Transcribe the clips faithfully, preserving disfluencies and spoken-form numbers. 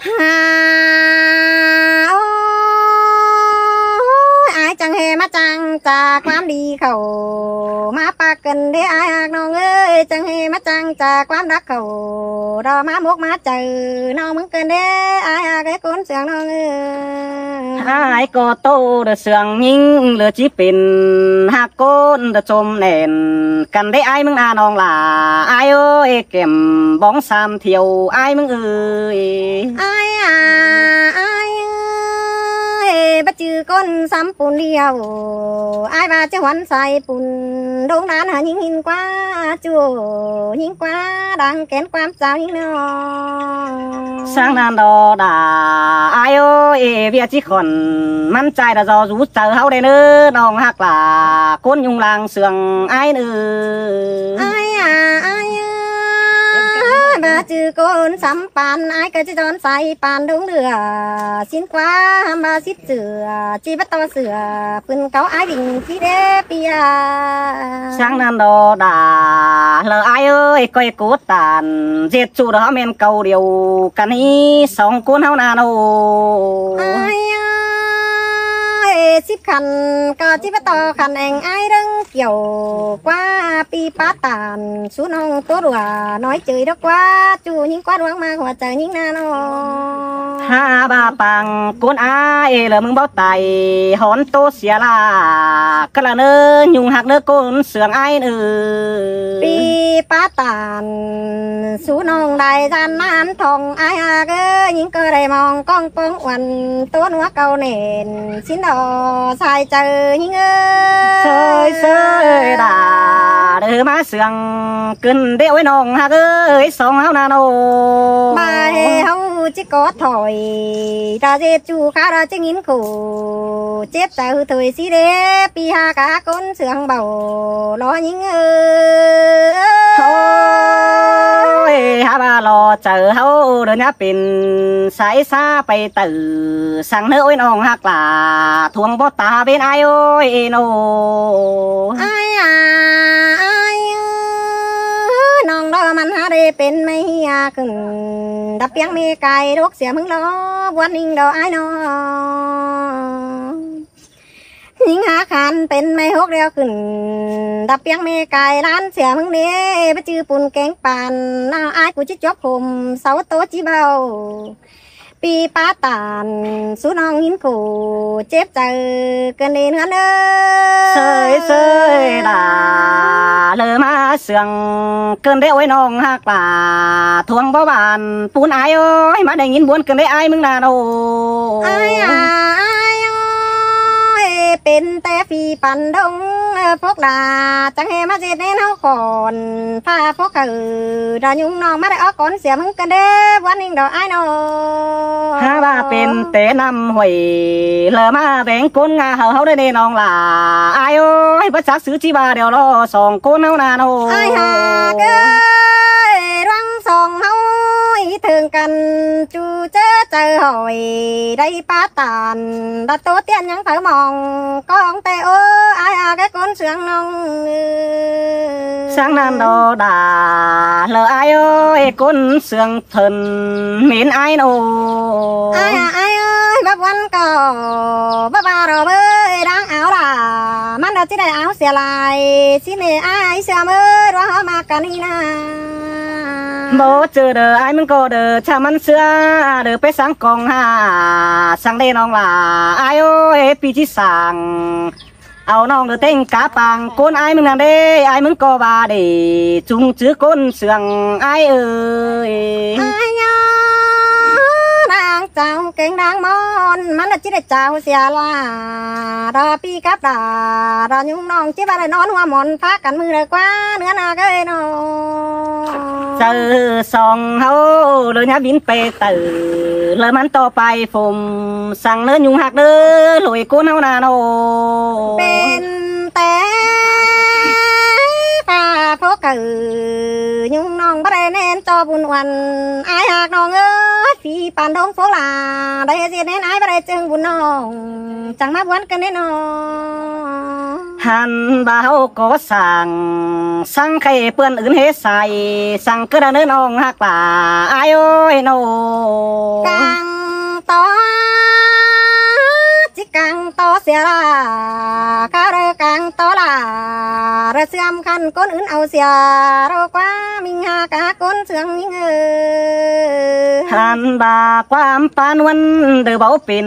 Ôi, ải chắng hê ꞌmá chắng chả ꞌquám đi khảu. ꞌMá ꞌpặc căn đế ải ꞌhặc ꞌnọng ới, chắng hê ꞌmá chắng chả ꞌquám đắc khảu. Đó ꞌmá mốc ꞌmá chaư ꞌnọng ꞌmứng căn đế ải ꞌhặc ới ꞌcốn sương ꞌnọng ới. Ải ꞌcọ ꞌtố đa sương ꞌnhính ꞌlứa ꞌchí pên ꞌhặc ꞌcốn đa chôm nẻn căn đế ải ꞌmứng ꞌna ꞌnọng lả. Ải ới, kẻm bóng sam thiêu ải ꞌmứng ới. Ải à, ải ới, báu chứ ꞌcốn sắm pun điêu. Ải ꞌva ꞌchí huấn sai pun, đông đán hả ꞌnhính hin ꞌquá, ꞌchua ꞌnhính ꞌquá đang kén ꞌquám chao ꞌnhính ꞌnớ. Sáng ꞌnặn đó đa, ải ới, ꞌviạk ꞌchí khỏn ꞌmắn ꞌchái đa do dú chaư ꞌháu đê ꞌnớ ꞌnọng ꞌhặc lả, ꞌcốn ꞌnhung lang sương ải ꞌnớ. Ải à, ải ới, báu chứ ꞌcốn sắm păn, ải ꞌcọ ꞌchí dón sai păn đông lửa, sín ꞌquá hăm ꞌva sín sửa, ꞌchí báu tó sửa, pưn cáu ải đinh ꞌchí đế ꞌpia. Sáng ꞌnặn đó đa, lỏ ải ới, ꞌcoi ꞌcột tản ꞌdệt ꞌchu đó ꞌmen cáu điêu căn ꞌnị song ꞌcốn ꞌháu ꞌna ꞌnớ. Ải ới, síp khăn ꞌcọ ꞌchí báu tó khăn eng ải ꞌrớng kiẻo ꞌquá ꞌpi pá tản sú ꞌnọng ꞌtố đuả nói chửi đó ꞌquá ꞌchu ꞌnhính ꞌquá ꞌluống ꞌmá hua chaư ꞌnhính ꞌna ꞌnớ. Hả ꞌva pang ꞌcốn ải ới, lỏ ꞌmứng báu tai hón ꞌtố sia ꞌlạ, cá lả ꞌnớ ꞌnhung ꞌhặc ꞌnớ ꞌcốn sương ải ꞌnớ. ꞌPi pá tản sú ꞌnọng đảy dăn ꞌnán thong ải ꞌhặc ới, ꞌnhính ꞌcọ đảy mong ꞌcóng póng uôn ꞌtố ꞌnúa cáu nẻn sín đó sai chaư ꞌnhính ới. ꞌSới ꞌsới đa, đảy ꞌmá sương căn đế ới ꞌnọng ꞌhặc ới song ꞌháu ꞌna ꞌnớ. ꞌVa ꞌháu ꞌchí ꞌcọ thỏi, đa ꞌdệt ꞌchu khá đa ꞌchí ꞌnghín khổ, chếp chaư thổi sí đế ꞌpi hả cá ꞌcốn sương báu lỏ ꞌnhính ới. Ôi, hả ꞌva lỏ chaư ꞌháu đa ꞌnhá pên sai sa pay taư săng ꞌnớ ới ꞌnọng ꞌhặc lả, thuông báu ta ꞌvến ải ới ꞌnớ. Ải à, ải ới, ꞌnọng đó ꞌmắn hả đảy pên ꞌmí hia khửn, đa ꞌpiếng ꞌmí cai đốc sia ꞌmứng lỏ, ꞌbuôn ꞌnhính đó ải ꞌnớ. ꞌNhính hả khăn pên ꞌmí hốc điêu khửn, đa ꞌpiếng ꞌmí cai ꞌlán sia ꞌmứng đế, báu chứ pun kéng păn, ꞌna ải ꞌcọ ꞌchí chốp hôm, sáu ꞌtố ꞌchí báu. ꞌPi pá tản sú ꞌnọng ꞌnghín khổ, chếp chaư căn đế ꞌnớ. ꞌSới ꞌsới đa, lỏ ꞌmá sương căn đế ới ꞌnọng ꞌhặc lả, thuông báu bản pun ải ới, ꞌmá đảy ꞌnghín ꞌbuôn căn đế ải ꞌmứng ꞌna ꞌnớ. Ải à, ải ới, pên té phi păn đông, ơ, phốc đa, chắng hê ꞌmá ꞌdệt ꞌnén ꞌháu khỏn, pha phốc hảư, đa ꞌnhung ꞌnọng ꞌmá đảy ók cón sia ꞌmứng căn đế, ꞌbuôn ꞌnhính đó ải ꞌnớ. Hả ꞌva pên té ꞌnặm huối, lỏ ꞌmá béng ꞌcốn ꞌnga hảư ꞌháu đảy ꞌnớ ꞌnọng lả. Ải ới, báu chắc ꞌsứ ꞌchí ꞌva điêu lỏ song ꞌcốn ꞌháu ꞌna ꞌnớ. Ải ꞌhặc ới, ꞌluống song ꞌháu ꞌnị ꞌtếng căn, ꞌchu ꞌchớ chaư hỏi, đảy pá tản, đa ꞌtố tiên ꞌnhắng phaư mong, ꞌcóng té ới, ải ꞌhặc ới ꞌcốn sương ꞌnọng. Sáng ꞌnặn đó đa, lỏ ải ới, ꞌcốn sương thân mến ải ꞌnớ. Ải à, ải ới, báu ꞌbuôn ꞌcọ, báu ꞌva ꞌló ới, đang au đa, ꞌmắn đa ꞌchí đảy au sia lai, ꞌsịn ꞌnị ải sia ꞌmớ, ꞌluống ꞌháu ꞌmá căn ꞌnị ꞌna. Báu ꞌchớ đaư ải ꞌmứng ꞌcọ đaư, chả ꞌmắn sia, đaư pé sáng cong hả, săng đế ꞌnọng lả, ải ới, ꞌpi ꞌchí săng. Au ꞌnọng đaư ꞌtếng cá pang ꞌcốn ải ꞌmứng ꞌnặn đế, ải ꞌmứng ꞌcọ ꞌva đảy, chung chứ ꞌcốn sương ải ới. Ải ꞌnhá, đang chao kéng đang ꞌmón, ꞌmắn đa ꞌchí đảy chao sia ꞌlạ. Đa ꞌpi cắp đa, đa ꞌnhung ꞌnọng ꞌchí ꞌva đảy ꞌnón ꞌhua ꞌmón, pha căn ꞌmự đaư ꞌquá, ꞌnứa ꞌna ới ꞌnớ. Chaư song ꞌháu, lỏ ꞌnhá bín pay taư, lỏ ꞌmắn ꞌtọ pay phôm, săng ꞌnớ ꞌnhung ꞌhặc ꞌnớ, ꞌlới ꞌcốn ꞌháu ꞌna ꞌnớ. Pên té pha phốc hảư, ꞌnhung ꞌnọng báu đảy ꞌnén ꞌchọ bun uôn, ải ꞌhặc ꞌnọng ới. ꞌPi pán đông phốc lả, đảy ꞌdệt nên ải ꞌva đảy ꞌchương bun ꞌnọng, chắng ꞌmá buôn ꞌcợn nên ꞌnọng. Hăn ꞌva ꞌháu ꞌcọ sảng, săng khay ꞌpươn ứn ꞌhế sai, săng ꞌcọ đảy ꞌnớ ꞌnọng ꞌhặc lả, ải ơi ꞌnọng. Cang tó, ꞌchí cang tó sia lả, ꞌcọ đảy cang tó lả, đảy ꞌsướng khăn ꞌcốn ứn au sia, ꞌlẹo ꞌquá ꞌminh ꞌhặc cá ꞌcốn ꞌsướng ꞌnhính ơi. Hăn ꞌva ꞌquám ꞌpán ꞌhuôn đảy báu pên,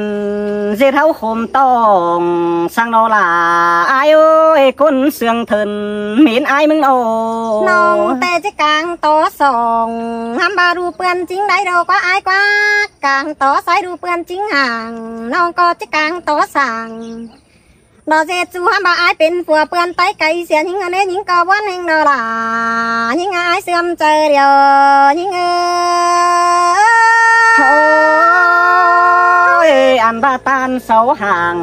ꞌdệt ꞌháu khôm tỏng, săng ꞌnọ lả, ải ơi ꞌcốn ꞌsướng thớn, mến ải ꞌmứng ꞌnọng. ꞌNọng ꞌtẹ ꞌchí cang tó sỏng, hăn ꞌva đu ꞌpươn ꞌchính đảy ꞌlẹo ꞌquá ải ꞌquá, cang tó sai đu ꞌpươn ꞌchính hang, ꞌnọng ꞌcọ ꞌchí cang tó sảng. Đảy ꞌdệt ꞌchu hăn ꞌva ải pên phua ꞌpươn ꞌtếng cai sia ꞌnhính ơi, ꞌnhính ꞌcọ buôn ꞌnhính ꞌnọ lả, ꞌnhính ải ꞌsướng ꞌchớ điêu, ꞌnhính ơi. Ôi, ăn ꞌva ꞌtan sau hang,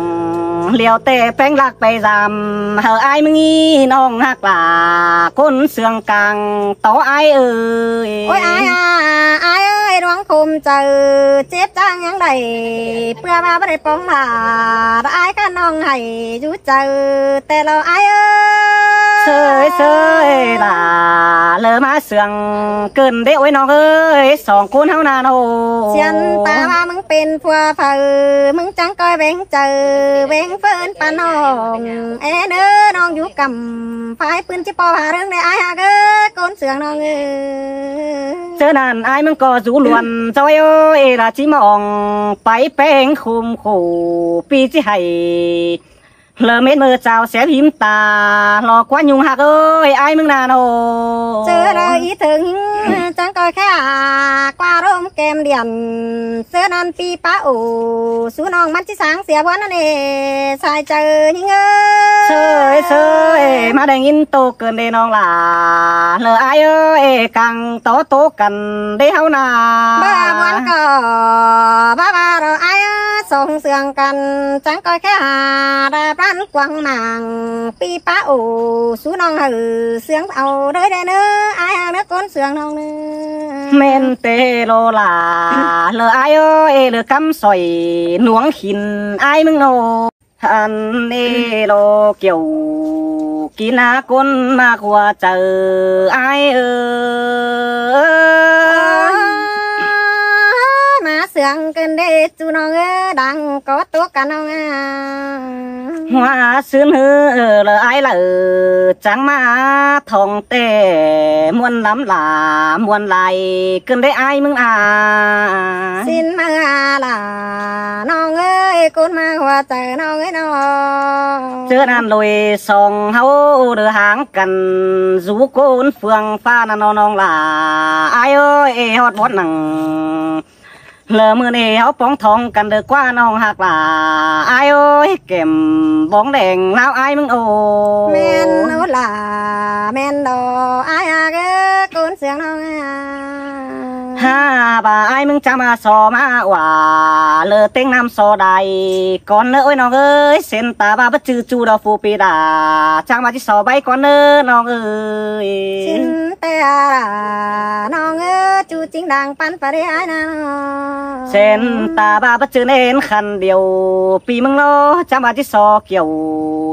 ꞌlẹo ꞌtẹ ꞌpéng lắc pay dăm, hảư ải ꞌmứng ꞌnọng ꞌhặc lả, ꞌcốn ꞌsướng cang tó ải ơi. Ôi ải à, ải ơi, ꞌluống khôm ꞌchớ, chếp chang ꞌnhắng đảy, ꞌpưa ꞌva báu đảy póng lả, ải ꞌcọ ꞌnọng hảư dú ꞌchớ, ꞌtẹ ꞌlẹo ải ơi. ꞌSới ꞌsới lả, ꞌlẹo ꞌmá ꞌsướng ꞌcợn đé ôi ꞌnọng ơi, song ꞌcốn ꞌháu ꞌnặn ꞌnớ. Siên ta ꞌva ꞌmứng pên phua phaư, ꞌmứng chắng ꞌcoi ꞌvén ꞌchớ, ꞌvén ꞌpươn pán ꞌnọng, ên ơi ꞌnọng dú căm, phái ꞌpươn ꞌchí ꞌpo ha ꞌlương đảy ải ꞌhặc ơi, ꞌcốn ꞌsướng ꞌnọng ơi. ꞌChớ ꞌnặn ải ꞌmứng ꞌcọ dú ꞌluôn, ꞌchoi ơi, ꞌlạ ꞌchí ꞌmá ong, pay ꞌpéng khôm khổ, ꞌpi ꞌchí hảư. ꞌLẹo mết ꞌmự chao sép hím ta, ꞌlọ ꞌquá ꞌnhung ꞌhặc ơi, ải ꞌmứng ꞌnặn ꞌnớ. ꞌChớ ꞌlẹo ꞌí thớng ꞌhính, chắng ꞌcoi khék ꞌquá ꞌlốm kem điện, ꞌsớ ꞌnặn ꞌpi pá ổ, sú ꞌnọng ꞌmắn ꞌchí sáng sia buôn ꞌnặn ê, sai ꞌchớ ꞌnhính ơi. ꞌSới ꞌsới, ꞌmá đảy ꞌnghín tô ꞌcợn đé ꞌnọng lả, ꞌlẹo ải ơi, cang tó tô căn đé ꞌháu ꞌnặn. ꞌVa buôn ꞌcọ, ꞌva ꞌva ꞌlẹo ải ơi, song ꞌsướng căn, chắng ꞌcoi khék ha, đa ꞌpắn quăng mảng, ꞌpi pá ổ, sú ꞌnọng hảư, ꞌsướng au đới đé ꞌnớ, ải ꞌhặc ꞌnớ ꞌcốn ꞌsướng ꞌnọng ꞌnớ. ꞌMen ꞌtẹ ꞌlẹo lả, ꞌlẹo ải ơi, ꞌlẹo cắm sỏi, nuống khín, ải ꞌmứng ꞌnớ. Hăn ê ꞌlẹo kiẻo, kin ꞌna ꞌcốn ꞌmặc ꞌhua chaư, ải ơi. ꞌMá ꞌsướng ꞌcợn đé ꞌchu ꞌnọng ơi, đang ꞌcọ tốc căn ꞌnọng à. ꞌHua ꞌsướng ꞌhứ ꞌlẹo ải ꞌlạ, chắng ꞌmá thong ꞌtẹ, ꞌmuôn lắm lả, ꞌmuôn lai, ꞌcợn đé ải ꞌmứng à. Sín ꞌmá lả, ꞌnọng ơi, ꞌcốn ꞌmặc ꞌhua chaư ꞌnọng ơi ꞌnớ. ꞌChớ ꞌnặn ꞌlụi song ꞌháu đảy háng căn, dú ꞌcốn phương ꞌphạ ꞌnặn ꞌnớ ꞌnọng lả, ải ơi, ê ꞌhọt bón nẳng. ꞌLẹo ꞌmự ꞌnị ꞌháu póng thong căn đảy ꞌquá ꞌnọng ꞌhặc lả, ải ơi, kẻm bóng đeng ꞌláo ải ꞌmứng ơ. ꞌMen ꞌnớ lả, ꞌmen đó, ải ꞌhặc ơi, ꞌcốn ꞌsướng ꞌnọng à. Ha, ꞌva ải ꞌmứng chắng ꞌmá so ꞌmá ꞌva, ꞌlẹo ꞌtếng ꞌnặm so đai, cón ꞌnớ ôi ꞌnọng ơi, sên ta ꞌva báu ꞌchư ꞌchu đó phủ pi đa, chắng ꞌmá ꞌchí so báu cón ꞌnớ ꞌnọng ơi. Sín ꞌtẹ lả, ꞌnọng ơi, ꞌchu ꞌchính đang ꞌpắn ꞌva đé ải ꞌnặn. Sên ta ꞌva báu ꞌchư nên khăn điêu, ꞌpi ꞌmứng ꞌló, chắng ꞌmá ꞌchí so kiẻo,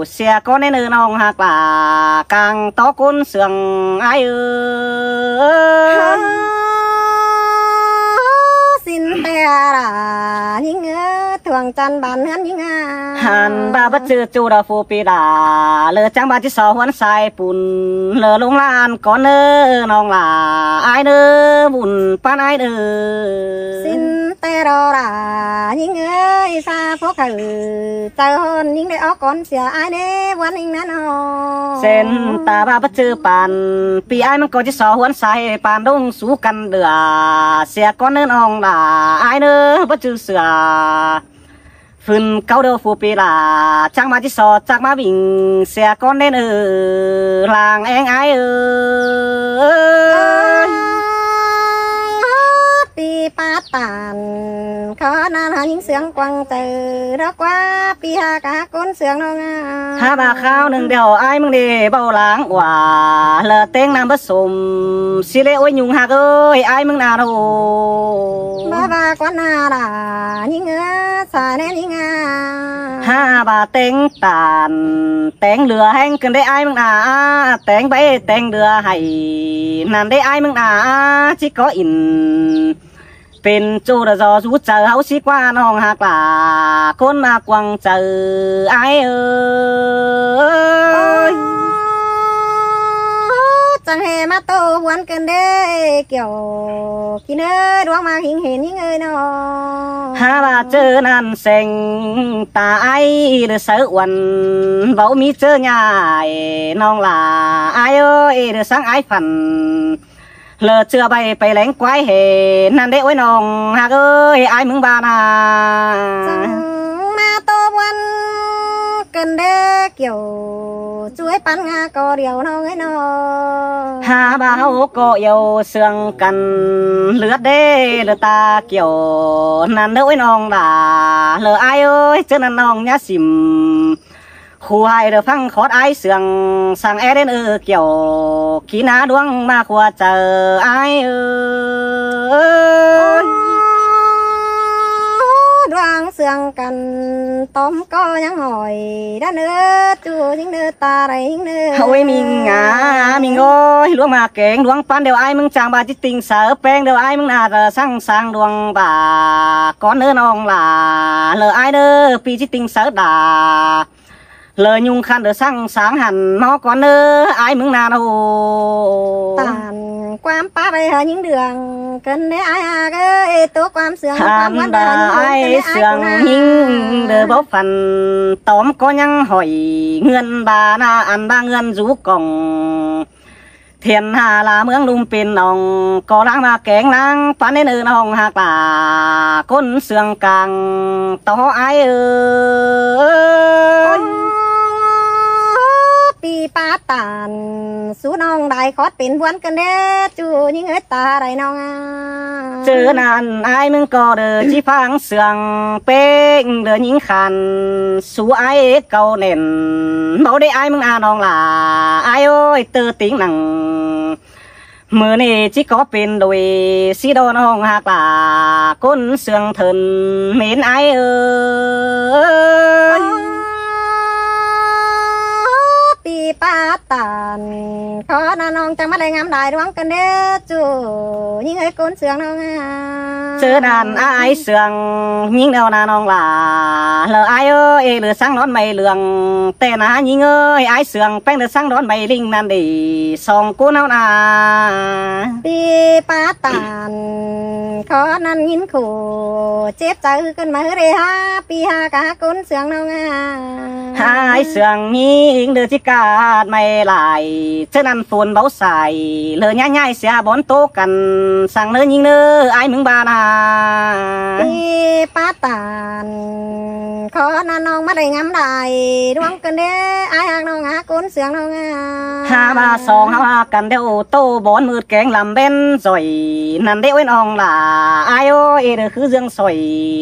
sia cón nên ơ ꞌnọng ꞌhặc lả, cang tó ꞌcốn ꞌsướng ải ơi. Sín ꞌtẹ lả, ꞌnhính ơi, thuang chăn bản ꞌhướn ꞌnhính à. Hăn ꞌva báu ꞌchư ꞌchu đó phủ pi đa, ꞌlẹo chắng ꞌmá ꞌchí so ꞌhuôn sai pun, ꞌlẹo ꞌluống lan cón ꞌnớ ꞌnọng lả, ải ꞌnớ, bun ꞌpắn ải ꞌnớ. Sín ꞌtẹ đó lả, ꞌnhính ơi, sa phốc hảư, chaư ꞌhọn ꞌnhính đảy ók cón sia ải ꞌnớ, ꞌmuôn ꞌnhính ꞌnặn ꞌnớ. Sên ta ꞌva báu ꞌchư păn, ꞌpi ải ꞌmứng ꞌcọ ꞌchí so ꞌhuôn sai păn đông sú căn đưa, sia cón ꞌnớ ꞌnọng lả, ải ꞌnớ, báu ꞌchư sửa. Phưn cáu đô phủ pi đa, chắng ꞌmá ꞌchí so, chắng ꞌmá ꞌving, sia cón nên ơ, lang eng ải ơ. ꞌPi Pát tản khó ꞌnặn hả ꞌnhính sương quăng chaư ꞌnọ ꞌquá pi hả cá ꞌcốn sương ꞌnọng a. Hả ꞌva kháo ꞌnưng đeo ải ꞌmướng đi báu láng ꞌva lơ téng ꞌnặm báu sôm sí lễ ối nhung hạc ơi ải ꞌmướng ꞌnặn ꞌnọ. Báu ꞌva quán ꞌnặn ꞌnhính ơ sa ꞌnê ꞌnhính a. Hả ꞌva téng tản téng lưa ꞌhéng ꞌcứn đé ải ꞌmướng ꞌnặn a, téng báu téng lưa hảy ꞌnặn đé ải ꞌmướng ꞌnặn a, ꞌchí có ín pên ꞌchu đa do dú chaư ꞌháu sí ꞌquá ꞌnọng hả ꞌva ꞌcốn ꞌmá quăng chaư ải ơi. Chắng hê ꞌmá tô ꞌhuôn ꞌcứn đé Kiẻo, kin ơ ꞌluống ꞌmá ꞌhính hên ꞌnhính ơi ꞌnọ. Hả ꞌva ꞌchớ ꞌnặn seng ta ải đơ sáư uôn báu ꞌmí ꞌchớ ꞌnhá ải ꞌnọng lả ải ơi, đơ sáng ải phản lơ ꞌchưa ꞌvạy pay ꞌlẹng quái hê ꞌnặn đé ối ꞌnọng hạc ơi ải ꞌmướng ꞌva ꞌnặn. Chắng ꞌmá tô ꞌhuôn ꞌcứn đé Kiẻo, ꞌchu ꞌhới pán ꞌnga ꞌcọ điêu ꞌnọng ơi ꞌnọ. Hả ꞌva ꞌháu ꞌcọ yau sương căn ꞌlượt đé lơ ta Kiẻo ꞌnặn đé ối ꞌnọng lả lơ ải ơi, ꞌchớ ꞌnặn ꞌnọng ꞌnhá sỉm khu hảy đơ ꞌphắng khót ải sương săng é đen ơ Kiẻo, kin ꞌná ꞌluống ꞌmá khua chaư ải ơi. ꞌLuống sương căn tóm ꞌcọ ꞌnhắng hỏi đa ꞌnớ ꞌchu ꞌnhính ꞌnớ ta đảy ꞌnhính ꞌnớ. Ôi ꞌmính a ꞌmính ơi, ꞌluống ꞌmá kéng ꞌluống pán đeo ải ꞌmướng chắng ꞌva ꞌchí ꞌtinh sáư péng đeo ải ꞌmướng ꞌnặn đơ săng săng ꞌluống ꞌva cón ꞌnớ ꞌnọng lả lơ ải ꞌnớ pi ꞌchí ꞌtinh sáư đa lơ nhung khăn đơ săng săng hẳn ꞌmá cón ꞌnớ ải ꞌmướng ꞌnặn ꞌnọ. Tản ꞌquám pá ꞌvạy hả ꞌnhính đường ꞌcứn đé ải hạc ơi, tô ꞌquám sương ꞌquám ꞌhuôn đa hả ꞌnhính ꞌcứn đé ải sương ꞌnặn ꞌnhính đơ báu phản tóm ꞌcọ ꞌnhắng hỏi ꞌngươn ꞌva ꞌnặn ꞌva ꞌngươn dú cỏng thiện hả lả ꞌmướng ꞌlum pên ꞌnọng ꞌcọ ꞌláng ꞌmá kéng ꞌláng pán đen ơ ꞌnọng hạc ꞌva ꞌcốn sương cang tó ải ơi. Pi pá tản sú ꞌnọng đảy khót pên ꞌhuôn ꞌcứn đé ꞌchu ꞌnhính ơi ta đảy ꞌnọng a. ꞌChớ ꞌnặn ải ꞌmướng ꞌcọ đơ ꞌchí ꞌphắng sương péng đơ ꞌnhính khăn sú ải cáu nẻn báu đé ải ꞌmướng a ꞌnọng lả ải ơi, ꞌtứ ꞌtếng nẳng ꞌmự ꞌnị ꞌchí có pên đuổi sí đo ꞌnọng hạc ꞌva ꞌcốn sương thơn mến ải ơi. Pi pá tản khó ꞌnặn ꞌnọng chắng ꞌmá đảy ngắm đảy ꞌluống ꞌcứn đé ꞌchu ꞌnhính ơi ꞌcốn sương ꞌnọng a. ꞌChớ ꞌnặn ải sương ꞌnhính đeo ꞌnặn ꞌnọng lả lơ ải ơi, đơ sáng đón ꞌmạy lương ꞌtẹ ꞌnặn ꞌnhính ơi, ải sương péng đơ sáng đón ꞌmạy ꞌlính ꞌnặn đi song ꞌcốn ꞌháu ꞌnặn. Pi pá tản khó ꞌnặn ꞌnhính khổ chếp chaư ꞌcứn ꞌmá ꞌhứ đé hả pi hả cá ꞌcốn sương ꞌnọng a. Hả ải sương ꞌnhính đơ ꞌchí ꞌcặt ꞌmạy lai ꞌchớ ꞌnặn phôn báu sai lơ ꞌnhá ꞌnhại sia bón tô căn săng ꞌnớ ꞌnhính ꞌnớ ải ꞌmướng ꞌva ꞌnặn. Pi pá tản khó ꞌnặn ꞌnọng ꞌmá đảy ngắm đảy ꞌluống ꞌcứn đé ải hạc ꞌnọng hả ꞌcốn sương ꞌnọng a. Hả ꞌva song ꞌháu hạc căn đeo tô bón ꞌmựt kéng lăm ꞌvén doi ꞌnặn đé ꞌvén ong lả ải ơi, đơ khứ ꞌdương sỏi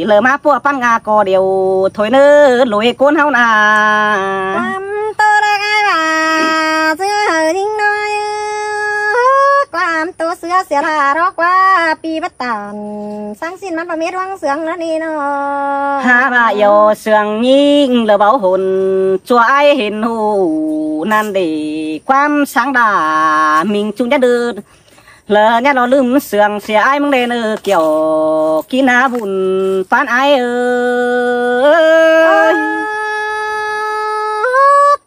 lơ ꞌmá ꞌpúa păn ꞌnga ꞌcọ điêu thôi ꞌnớ lối ꞌcốn ꞌháu ꞌnặn. ꞌQuám tô đa ải ꞌva ꞌsứa hảư ꞌnhính ꞌnọi, ꞌquám tô ꞌsứa sia đa ꞌlọ ꞌquá pi pá tản săng ꞌsịn ꞌmắn ꞌva mết ꞌluống sương ꞌnớ ꞌnị ꞌnọ. Hả ꞌva yau sương ꞌnhính lơ báu hôn ꞌchua ải hên ꞌhụ ꞌnặn đi ꞌquám săng đa ꞌmính ꞌchu ꞌnhá đưt lơ ꞌnhá lo ꞌlứm sương sia ải ꞌmướng đen ơ Kiẻo, kin ꞌná bun pán ải ơi.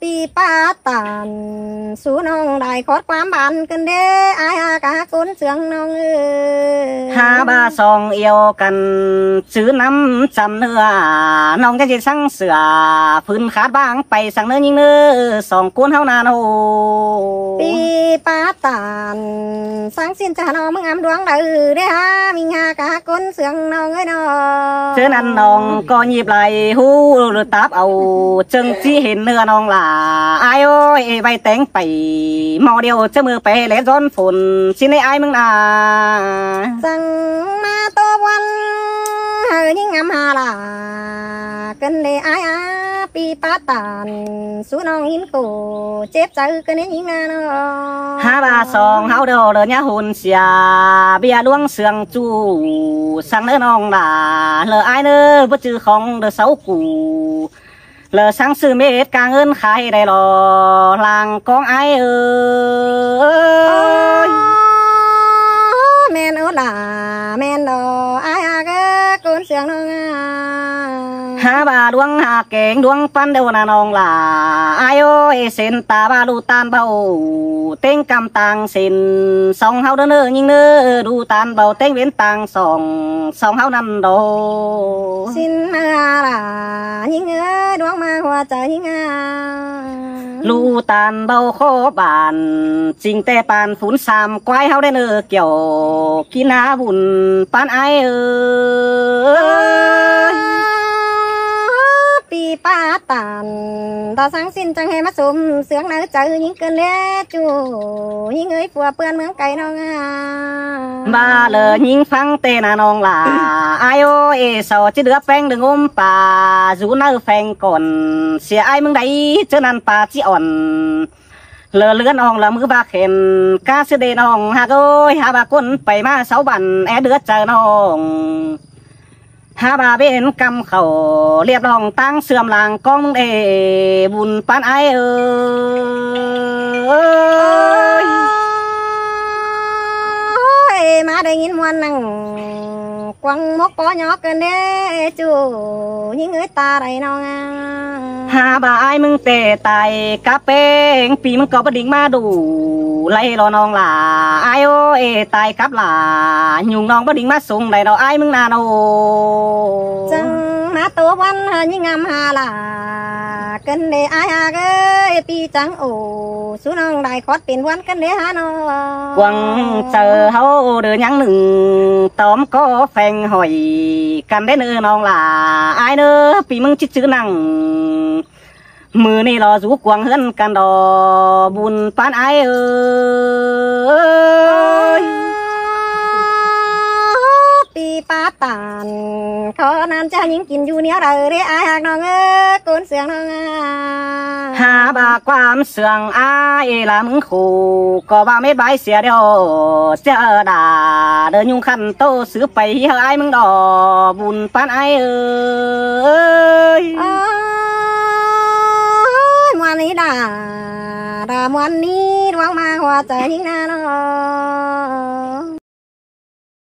Pi pá tản sú ꞌnọng đảy khót ꞌquám bản ꞌcứn đé ải hả cá ꞌcốn sương ꞌnọng ơi. Hả ꞌva song yau căn chứ ꞌnắm chăm ꞌnưa ꞌnọng ꞌchá ꞌchí săng sửa phưn khát ꞌváng pay săng ꞌnớ ꞌnhính ꞌnớ song ꞌcốn ꞌháu ꞌnặn ꞌnọ. Pi pá tản săng ꞌsịn ꞌchạ ꞌnọng ꞌmứng ꞌmắn ꞌluống đaư đé hả ꞌmính hả cá ꞌcốn sương ꞌnọng ơi ꞌnọ. ꞌChớ ꞌnặn ꞌnọng ꞌcọ nhịp lai ꞌhụ lơ táp au ꞌchương ꞌchí hên ꞌnưa ꞌnọng lả ải ơi, ꞌvạy téng pay ꞌmo điêu ꞌchớ ꞌmự pay lé ꞌdọn phôn ꞌsịn đé ải ꞌmướng ꞌnặn. Săng ꞌmá ꞌTố ꞌvắn hảư ꞌnhính ngắm ha lả, ꞌcứn đê ải a, ꞌpi pá tản, sú ꞌnọng ꞌnhính ꞌcọ, chếp chaư ꞌcứn đê ꞌnhính na ꞌnớ. Hák ꞌva song ꞌháu đaư đaư ꞌnhá hôn sia, ꞌviạk ꞌluống siêng ꞌchu, săng ꞌnớ ꞌnọng lả, lỏ ải ꞌnớ báu ꞌchư khong đaư sáu cu. Lỏ săng ꞌsự mết cang ơn khai đảy lo, lăng ꞌcóng ải ơi. Ơ, ꞌmen ꞌnớ lả, ꞌmen lo, ải a ꞌcọ, ꞌcốn siêng ꞌnọng a. Hák ꞌva ꞌluống hák kéng ꞌluống ꞌpắn đaư na ꞌnọng lả, ải ơi, sên ta ꞌva ꞌlụk ꞌtan báu, ꞌtếng ꞌcắm ꞌtáng sên, song ꞌháu đaư ꞌnớ ꞌnhính ꞌnớ, ꞌlụk ꞌtan báu ꞌtếng ꞌvến ꞌtáng song, song ꞌháu ꞌnặn đaư. Sính ꞌmá lả, ꞌnhính ơi, ꞌluống ꞌmá hua chaư ꞌnhính a. ꞌLụk ꞌtan báu khót bản, ꞌchính ꞌtẹ păn phún sam ꞌquái ꞌháu đảy ꞌnớ kiẻo, kin ha bun pán ải ơi. Ơ, ꞌpi pá tản, ta săng sính chắng ꞌhế ꞌmá sôm siêng nả chaư ꞌnhính ꞌcứn đê ꞌchu, ꞌnhính ơi, phua ꞌpươn ꞌmướng cai ꞌnọng a. ꞌVa lỏ ꞌnhính ꞌphắng ꞌtẹ na ꞌnọng lả, ải ơi, sau ꞌchí đứa ꞌpéng đương ôm pa, dú ꞌnặn pheng cỏn, sia ải ꞌmứng đảy, ꞌchớ ꞌnặn pa ꞌchí ỏn. Lỏ ꞌlươn ꞌnọng lỏ ꞌmứ ꞌva khẻn, cá ꞌsứ đê ꞌnọng hák ơi, hák ꞌva ꞌcốn pay ꞌmá sáu bản, é đứa chaư ꞌnọng. Hák ꞌva ꞌvến ꞌcắm khảu, ꞌliệp ꞌlọng ꞌtáng ꞌsưôm lăng ꞌcóng đê, bun pán ải ơi. Ôi, ꞌmá đảy ꞌnghín ꞌmuôn ꞌnăng, quăng mốc ꞌpó nhó ꞌcứn đê ꞌchu, ꞌnhính ơi, ta đảy ꞌnọng a. Hák ꞌva ải ꞌmứng ꞌtẹ tai cắp ꞌpéng, ꞌpi ꞌmứng ꞌcọ báu đinh ꞌmá đu, lai lo ꞌnọng lả, ải ơi, tai cắp lả, ꞌnhung ꞌnọng báu đinh ꞌmá sung đảy lo ải ꞌmứng na ꞌnớ. Chắng ꞌmá ꞌtố ꞌvắn hảư ꞌnhính ngắm ha lả, ꞌcứn đê ải hák ơi, ꞌpi chắng ổ, sú ꞌnọng đảy khót pên ꞌvắn ꞌcứn đê hák ꞌnớ. Quăng chaư ꞌháu đaư ꞌnhắng ꞌnưng, tóm ꞌcó pheng hỏi, căn đé ꞌnớ ꞌnọng lả, ải ꞌnớ, ꞌpi ꞌmứng ꞌchí ꞌchư ꞌnăng. ꞌMự ꞌnị lo dú quăng ꞌhướn căn đaư, bun pán ải ơi. ꞌPi pá tản, khó ꞌnặn ꞌchá ꞌnhính kin dú ꞌnéo đaư đê ải hák ꞌnọng ơi, ꞌcốn siêng ꞌnọng a. Hák ꞌva ꞌquám siêng ải ꞌlạ ꞌmứng khổ, ꞌcọ ꞌva mết bái sia điêu, sia đả, đaư ꞌnhung khăn ꞌtố sứ pay hí hảư ải ꞌmứng đaư, bun pán ải ơi. Ôi, ꞌmuôn ꞌnị đa, đa ꞌmuôn ꞌnị ꞌluống ꞌmá hua chaư ꞌnhính na ꞌnớ.